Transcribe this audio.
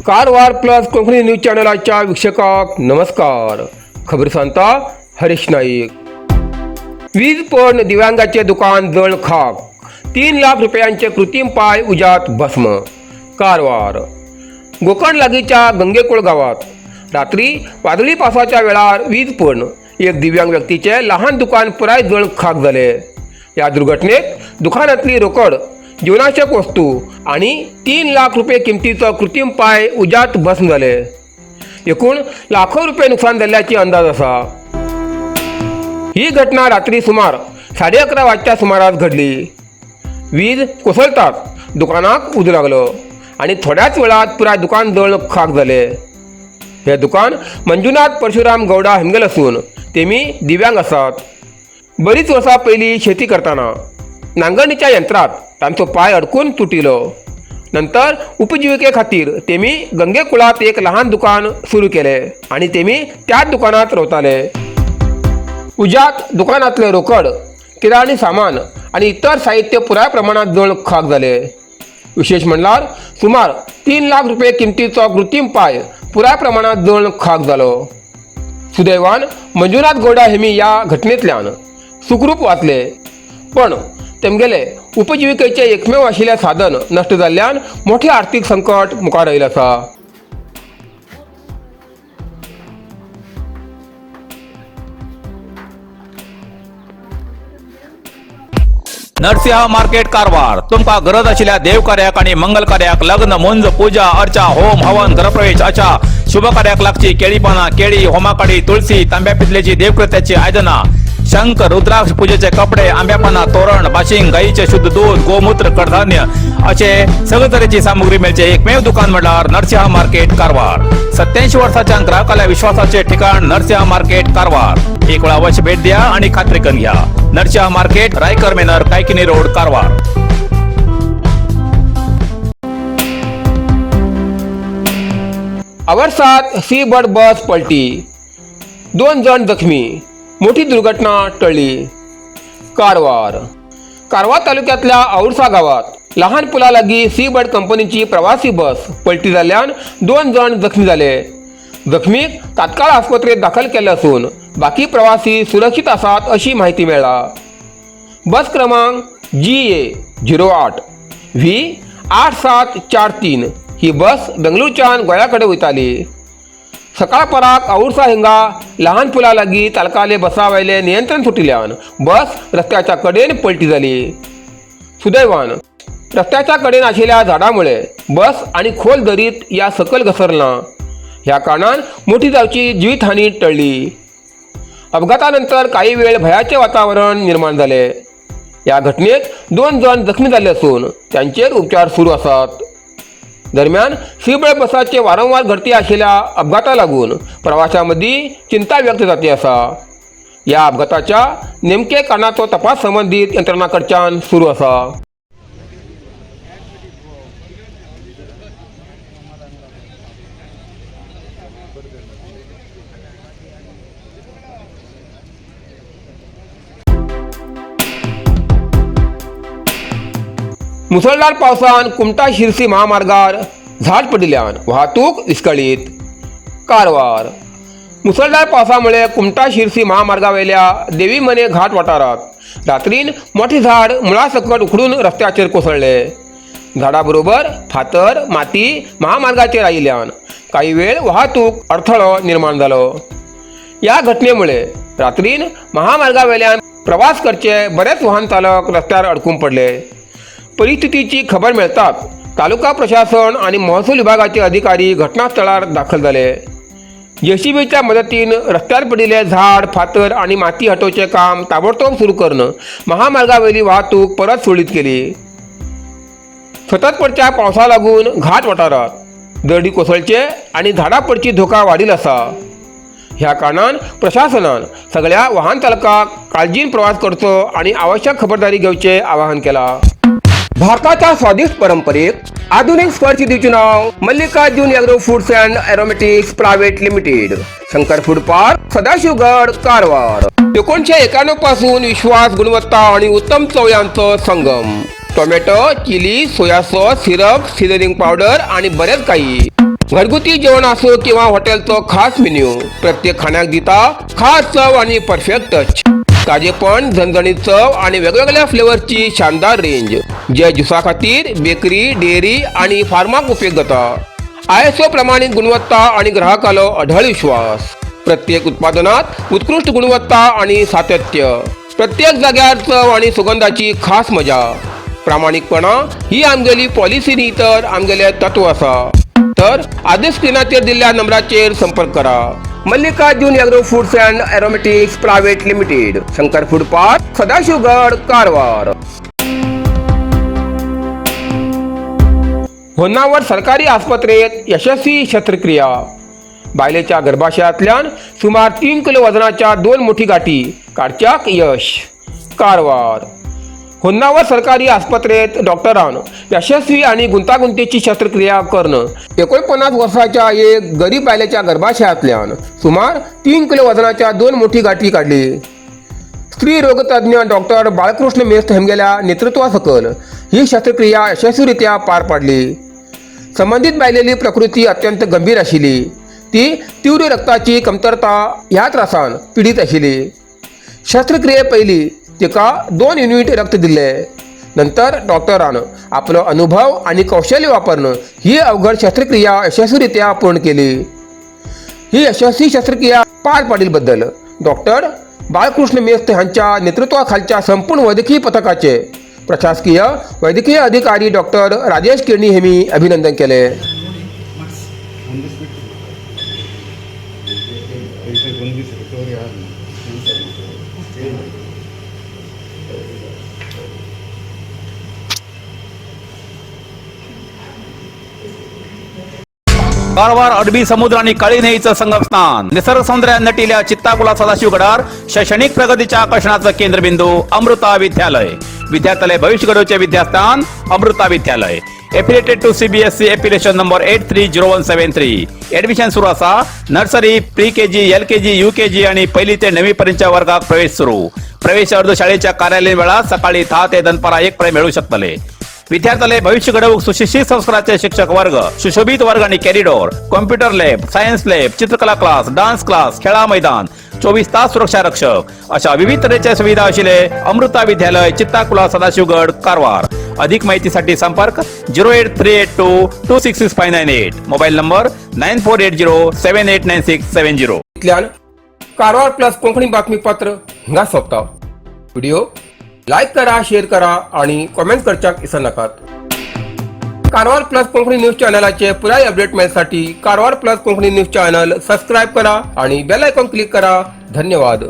Karwar plus Konkani news चॅनलाच्या वीक्षकांक नमस्कार. खबर सांगता हरीश नाईक. वीज पण दिव्यांगाचे दुकान जळ खाक, 3 लाख रुपयांचे कृत्रिम पाय उज्यात भस्म. कारवार गोकर्ण लागींच्या गंगेकोळ गावात रात्री वादळी पावसाच्या वेळार वीज पडून एक दिव्यांग व्यक्तीचे लहान दुकान पुराय जळ खाक जाले. या दुर्घटनेत दुकानातली रोकड, जीवनावश्यक वस्तू आणि 3 लाख रुपये किमतीचो कृत्रिम पाय उज्यात भस्म जाले. एकूण लाखो रुपये नुकसान जाल्ल्याची अंदाज आसा. ही घटना रात्री सुमार 11:30 वाजच्या सुमारास घडली. वीज कोसळताच दुकानाक उजो लागलो आणि थोड्याच वेळात पुराय दुकान जळून खाक जाले. हे दुकान मंजुनाथ परशुराम गौडा हेमगेल असून तेमी दिव्यांग आसात. बरीच वर्सां पयलीं शेती करतना नांगरणीच्या यंत्रात तांचो पाय अडकून तुटिलो. नंतर उपजिविके खातीर तेमी गंगेकुळात एक लहान दुकान सुरू केले आणि तेमी त्याच दुकानात रावताले. उज्यात दुकानातले रोकड, किराणी सामान आणि इतर साहित्य पुराय प्रमाणात जळून खाक जाले. विशेष म्हणल्यार सुमार 3 लाख रुपये किमतीचो कृत्रिम पाय पुराय प्रमाणात जळून खाक जालो. सुदैवान मंजुनाथ गौडा हेमी या घटनेंतल्यान सुखरूप वाचले, पण तेमगेले उपजिविकेचे एकमेव आशिल्लें साधन नश्ट जाल्ल्यान मोठें आर्थीक संकट मुखार आयिल्लें आसा. नरसिंह मार्केट, कारवार. तुमकां गरज आशिल्ल्या देव कार्याक आनी मंगल कार्याक, लग्न, मुंज, पूजा अर्चा, होम हवन, गृहप्रवेश अशा शुभ कार्याक लागची केळी पानां, केळी, होमाकाडी, तुळसी, तांब्या पितलेची देवकृत्याची आयदनां, शंख, रुद्राक्ष, पूजेचे कपडे, आंब्या पानां, तोरण, बाशिंग, गायीचे शुद्ध दूध, गोमूत्र, कडधान्य असे सगळे तरेची सामुग्री मेळचे एकमेव दुकान म्हणल्यार नरसिंह मार्केट, कारवार. 87 वर्साच्या ग्राहकाल्या विश्वासाचे ठिकाण नरसिंह मार्केट, कारवार. एक वेळा अवश्य भेट द्या आणि खात्री करून घ्या. नरसिंह मार्केट, रायकर मेनर, कायकिनी रोड, कारवार. आवर्सात सी बर्ड बस पलटी, दोन जण जखमी, मोठी दुर्घटना टळली. कारवार. कारवार तालुक्यातल्या औरसा गावात लहान पुलालागी सी बर्ड कंपनीची प्रवासी बस पलटी जाल्ल्यान दोन जण जखमी जाले. जखमीक तात्काळ आस्पत्रेत दाखल केले असून बाकी प्रवासी सुरक्षित आसात अशी माहिती मेळ्ळा. बस क्रमांक GA 08 V 8743 ही बस बेंगळूरच्यान गोंया कडेन वयताली. सकाळ पराक औरसा हिंगा लहान पुला लागीं चालकाले बसा वयलें नियंत्रण सुटिल्ल्यान बस रस्त्याच्या कडेन पलटी जाली. सुदैवान रस्त्याच्या कडेन आशिल्ल्या झाडामुळे बस आनी खोल दरीत या सकयल घसरना. ह्या कारणान मोठी जावची जिवीतहानी टळ्ळी. अपघातानंतर काही वेळ भयाचे वातावरण निर्माण जाले. या घटनेत दोन जण जखमी जाल्ले असून त्यांचेर उपचार सुरू आसात. दरम्यान सीबर्ड बसाचे वारंवार घडती आशिल्ल्या अपघाता लागून प्रवाशां मदीं चिंता व्यक्त जाती आसा. ह्या अपघाताच्या नेमके कारणाचो तपास संबंदीत यंत्रणा कडच्यान सुरू आसा. मुसळधार पावसान कुमटा शिरसी महामार्गार झाड पडिल्ल्यान वाहतूक विस्कळीत. कारवार. मुसळधार पावसामुळे कुमटा शिरसी महामार्गावयल्या देवीमने घाट वाठारात रात्रीन मोठें झाड मुळासकट उखडून रस्त्याचेर कोसळ्ळें. झाडाबरोबर फातर, माती महामार्गाचेर आयिल्ल्यान काही वेळ वाहतूक अडथळो निर्माण जालो. या घटनेमुळे रात्रीन महामार्गावेल्यान प्रवास करचे बरेच वाहन चालक रस्त्यार अडकून पडले. परिस्थितीची खबर मेळताच तालुका प्रशासन आणि महसूल विभागाचे अधिकारी घटनास्थळार दाखल जाले. जेसीबीच्या मदतीन रस्त्यार पडिल्ले झाड, फातर आणि माती हटोवचें काम ताबडतोब सुरू करून महामार्गावयली वाहतूक परत सुरळीत केली. सतत पडच्या पावसा लागून घाट वाठारात दरडी कोसळचे आणि झाडां पडची धोका वाडिल्लो आसा. ह्या कारणान प्रशासनान सगळ्या वाहन चालकांक काळजीन प्रवास करचो आणि आवश्यक खबरदारी घेवचें आवाहन केलां. भारताच्या स्वादिष्ट परंपरेक आधुनिक स्पर्श दिवचें नाव Mallikarjun agro foods and aromatics private limited, Shankar food park, Sadashivgad, Karwar. 1991 पासून विश्वास, गुणवत्ता आणि उत्तम चव यांचो संगम. Tomato, chilli, soya sauce, syrup, seasoning powder आणि बरेच काही. घरगुती जेवण असो किंवा हॉटेलचो खास मेन्यू, प्रत्येक खाण्याक दिता खास चव आणि परफेक्ट टच. ताजेपण, झणझणीत चव आणि वेगवेगळ्या फ्लेवर्सची शानदार रेंज, जे ज्युसा खातीर, बेकरी, डेअरी आणि फार्माक उपेग जाता. आयएसओ प्रमाणित गुणवत्ता आणि ग्राहकालो अढळ विश्वास. प्रत्येक उत्पादनात उत्कृष्ट गुणवत्ता आणि सातत्य. प्रत्येक जाग्यार चव आणि सुगंधाची खास मजा. प्रामाणिकपणा ही आमगेली पॉलिसी न्ही, तर आमगेले तत्व आसा. तर आजच स्क्रीनाचेर दिल्ल्या नंबराचेर संपर्क करा. Mallikarjun agro foods and aromatics private limited, Shankar food park, Sadashivgad, Karwar. Honnavar सरकारी आस्पत्रेत यशस्वी शस्त्रक्रिया. बायलेच्या गर्भाशयातल्यान सुमार 3 किलो वजनाच्या दोन मोठी गाठी काडच्याक यश. कारवार. होन्नावर सरकारी आस्पत्रेत डॉक्टरान यशस्वी आणि गुंतागुंतीची शस्त्रक्रिया करून 49 वर्साच्या एक गरीब बायलेच्या गर्भाशयातल्यान सुमार 3 किलो वजनाच्या दोन मोठी गाठी काडली. स्त्री रोगतज्ञ डॉक्टर बाळकृष्ण मेस्त हेमगेल्या नेतृत्वासकल ही शस्त्रक्रिया यशस्वीरित्या पार पाडली. संबंधित बायलेली प्रकृती अत्यंत गंभीर आशिल्ली. ती तीव्र रक्ताची कमतरता ह्या त्रासान पिडीत आशिल्ली. शस्त्रक्रिये पयलीं तिका 2 युनिट रक्त दिल्ले. नंतर डॉक्टरान आपलो अनुभव आणि कौशल्य वापरून ही अवघड शस्त्रक्रिया यशस्वीरित्या पूर्ण केली. ही यशस्वी शस्त्रक्रिया पार पाडिल्ल्याबद्दल डॉक्टर बाळकृष्ण मेस्त हांच्या नेतृत्वाखालच्या संपूर्ण वैद्यकीय पथकाचे प्रशासकीय वैद्यकीय अधिकारी डॉक्टर राजेश किर्णी हेमी अभिनंदन केले. ಒಂದು ದಿವಸ ಬಿಟ್ಟು ಒಂದು ದಿವಸ ರಿಕವರಿ ಆದ್ಮೇಲೆ. कारवार अरबी समुद्र आणि काळी न्हंयेचं संगमस्थान, निसर्ग सौंदर्यात नटिल्या चित्ताकुला सदाशिवगडार शैक्षणिक प्रगतीच्या आकर्षणाचं केंद्रबिंदू अमृता विद्यालय. विद्यार्थ्यालय भविष्य घडवचे विद्यास्थान अमृता विद्यालय. Affiliated to CBSE, affiliation number 830173. Admission सुरू असा. Nursery, pre KG, LKG, UKG आणि पहिली ते नववी पर्यंतच्या वर्गात प्रवेश सुरू. प्रवेश अर्ज शाळेच्या कार्यालयीन वेळात सकाळी 10 ते दनपारा 1 पर्यंत मिळू शकतले. विद्यार्थ्याला भविष्य घडवूक सुशिक्षित संस्काराचे शिक्षक वर्ग, सुशोभित वर्ग आणि corridor, computer lab, science lab, चित्रकला क्लास, डान्स क्लास, खेळा मैदान, 24 तास सुरक्षा रक्षक अशा विविध तऱ्हेच्या सुविधा असलेले अमृता विद्यालय, चित्ताकुला, सदाशिवगड, कारवार. अधिक माहितीसाठी संपर्क 08382266598, mobile number 9480789670. इतल्यान कारवार प्लस कोंकणी बातमीपत्र हिंगा सोंपता. व्हिडिओ लायक करा, शेअर करा आणि कॉमेंट करच्याक विसरनाकात. कारवार प्लस कोंकणी न्यूज चॅनलाचे पुराय अपडेट मेळसाठी Karwar plus Konkani news channel subscribe करा आणि बेल आयकॉन क्लिक करा. धन्यवाद.